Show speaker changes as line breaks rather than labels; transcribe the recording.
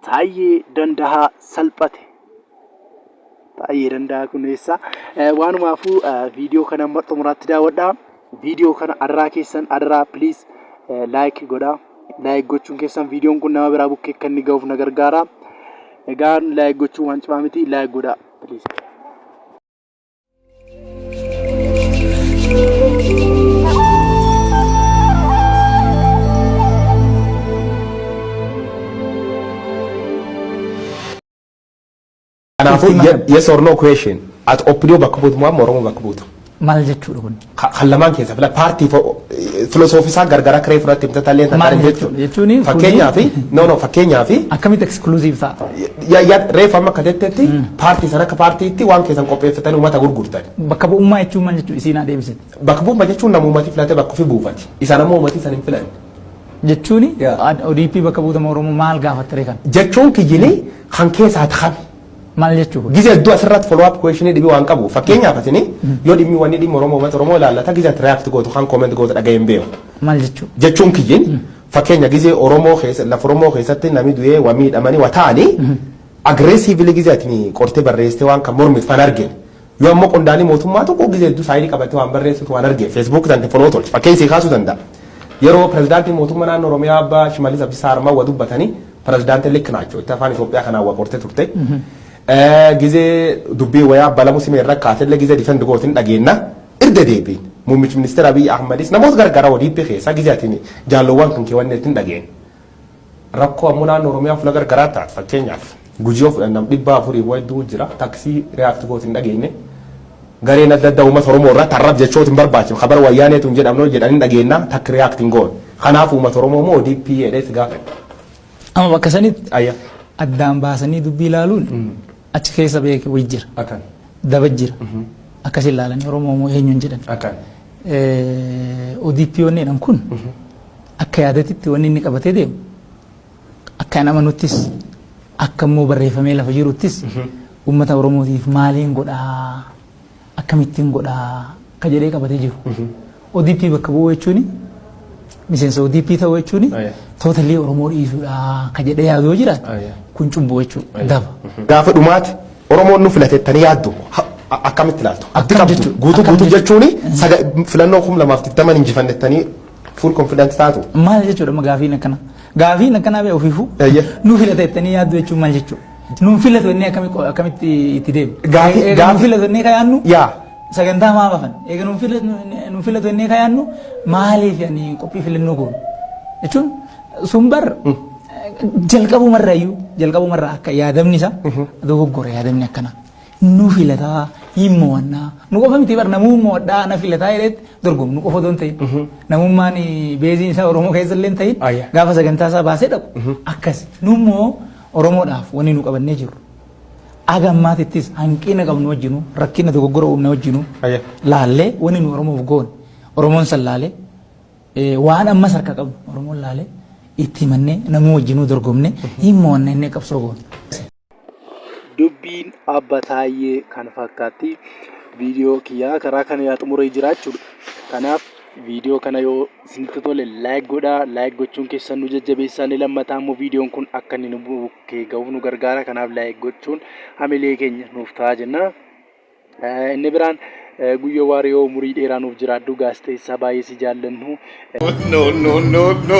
Taayyee Dandahaa salphate. Taayyee Dandahaa kun eessa? Waanumaafuu viidiyoo kana amma xumuraatti daawwadhaa. Viidiyoo kana adaraa keessan adaraa please like godhaa. Like gochuun keessan viidiyoon kun nama biraa bukkee akka inni ga'uuf na gargaara. Egaa like gochuun waan cimaa miti, like godhaa please.
Kanaafuu yes or no question. Ati OPDO bakka buutu moo amma Oromoo bakka buutu?
Maal jechuudha kun?
Kan lamaan keessa fila paartii filosoofii isaa gargar akka reefu irratti himte illee
Maal jechuudha? Jechuun
Fakkeenyaaf, no, fakkeenyaaf
akkamitti exclusive ta'a?
Ya reefu amma akka jettetti paartii sana akka paartiitti waan keessan qopheeffatanii uummata gurgurtan.
Bakka bu'ummaa jechuun maal jechuudha? Isiin haa deebisete.
Bakka bu'ummaa jechuun nama uummati filate bakka ofii buufati. Isaan ammoo uummati san hin filanne.
Jechuun ODP bakka buutama Oromoo maal gaafattare kan?
Jechuun kiyyini kan keessaa ta'ame.
Maal jechuudha?
Gize hedduu asirratti follow up question dhibii waan qabu. Fakkeenyaaf asini yoo dhimmi wanni dhimmi Oromoo uummata Oromoo ilaallata, gize ati react gootu kan comment gootu dhaga'ee hin beeku.
Maal jechuudha?
Jechuun kiyyin fakkeenya gizee Oromoo keessa lafa Oromoo keessatti namni du'ee waa miidhamanii waa ta'anii aggressively gizee ati qortee barreessitee waan kan mormitu fan argine. Yoo ammoo qondaalii mootummaa tokko gizee hedduu saayidii qabatee waan barreessitu waan argine, Facebook tan follow tolche fakkeenya sii kaasuu danda'a. Yeroo pirezidaantiin mootummaa naannoo Oromiyaa Abbaa Shimallis Abdiisaa Harmaa waa dubbatanii pirezidaantiin ልክ ናቸው itti afaan Itoophiyaa kanaan waa qortee turte. Gizee dubbii wayaa balamu simee irra kaatellee gizee defend gootin dhageenna irda deebiin. Muummichi ministeera Abiy Ahmadis namoota gargaara ODP keessaa gizee atiin jaalloowwan kan keewwanne ittiin dhageenye. Rakkoo ammoo naannoo Oromiyaa fuula gargaraa taate, fakkeenyaaf Gujii yoo fudhan nam 400 hedduu jira, taksii react gootin dhageenye. Gareen adda addaa uummata Oromoo irratti arrab jechoota hin barbaachifne kabar wayyaaneetu hin jedhamne jedhanii dhageenna, takka react hin goone. Kanaaf uummata Oromoo moo ODP jedhee si gaafadhe.
Amma bakka sanitti
Ayya.
addaan baasanii dubbii ilaaluun achi keessa beeke wayii jira.
Akkan.
Daba jira. Akkas ilaalanii Oromoo moo eenyuun jedhan.
Akkan.
ODP wanni jedhan kun akka yaadatitti wanni inni qabatee deemu, akka nama nuttis akka immoo barreeffamee lafa jiruttis, uummata Oromootiif maaliin godhaa, akkamittiin godhaa akka jedhee qabatee jiru. ODP bakka bu'uu jechuun, miseensa ODP ta'uu jechuun totally Oromoo dhiisuudha akka jedhee yaadu yoo jiraate kun cubbuu jechuudha, daba.
Gaafa dhumaati Oromoon nu filatettanii yaaddu akkamitti ilaaltu? Abdii
Akkam
qabdu
jechuudha?
guutuu
Akkam
guutuu
jechuudha?
jechuun filannoo 2020 injifannettanii full confidence taatu.
Maal jechuudha amma gaafiin akkana? Gaafiin akkanaa bee ofiifuu nu filata jettanii yaaddu jechuun maal jechuudha? Nuun filatu inni akkamitti itti deemu? Eega nuun filatu inni ka yaadnu sagantaa maa baafan? Eega nuun filatu inni ka yaadnu maaliif ani qophii filannoo goonu? Jechuun sun bar jalqabumarraayyuu jalqabumarraa akka yaadamni isaa dogoggora, yaadamni akkana. Nu filataa hin mo'annaa. Nu qofa miti bar, namuu mo'adhaa na filataa jedhetti dorgomu, nu qofa otoo hin ta'in. Namummaan beeziin isaa Oromoo keessa illee hin ta'in gaafa sagantaa isaa baasee dhaqu akkas. Nu immoo Oromoodhaaf wanni nu qabannee jiru. Aga ammaatittis hanqina qabnu wajjinu, rakkina dogoggora uumne wajjinu laallee wanni nu Oromoof goone, Oromoon san laalee, waan ammas harka qabnu Oromoon laalee itti himannee namuu wajjinuu dorgomne hin mo'anne inni qabsoo goone.
Dubbiin Abba Taayyee kan fakkaatti viidiyoo kiyyaa karaa kana yaa xumuree jira jechuudha. Kanaaf viidiyoo kana yoo isinitti tole like godhaa. Like gochuun keessan nu jajjabeessaa. Inni lammataa immoo viidiyoon kun akka inni nu bukkee gahuuf nu gargaara. Kanaaf like gochuun hamilee keenya nuuf ta'a jenna. Inni biraan Guyyoo Waariyoo umurii dheeraa nuuf jiraadhu, gaazexeessaa baay'ee si jaallannu.
No, no, no, no.